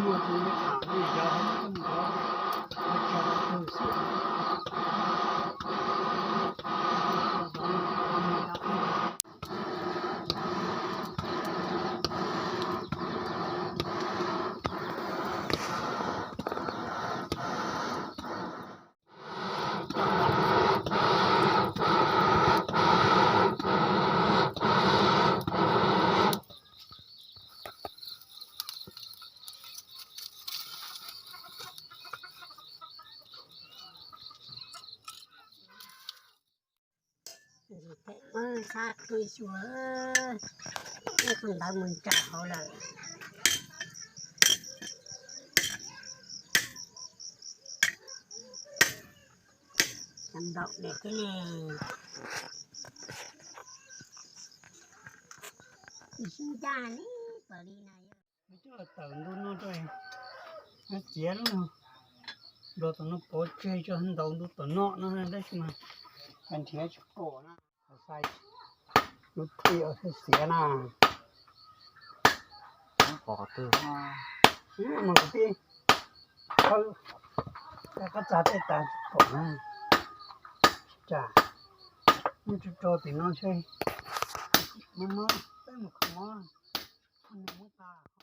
Muab sab qhib xyuas, muab qhov ntawd mus ntsaws hauv lawm. Cov nplaum dej thiab ne. Sib ncaj li pam li na yog. Coj los tawm ntu no rau, no ciav lub no, nrog tom no pov tseg tso ntaus ntu tom no no tab sis mas nrhiav tsis pom na. Xais lub tij xiav na. Pom qhov twg? Mus kwv tij, qab txag tej tas tsis pom na. Tsam muab tso rau tim no ntshe, muab peb mus kho mob, muab tas.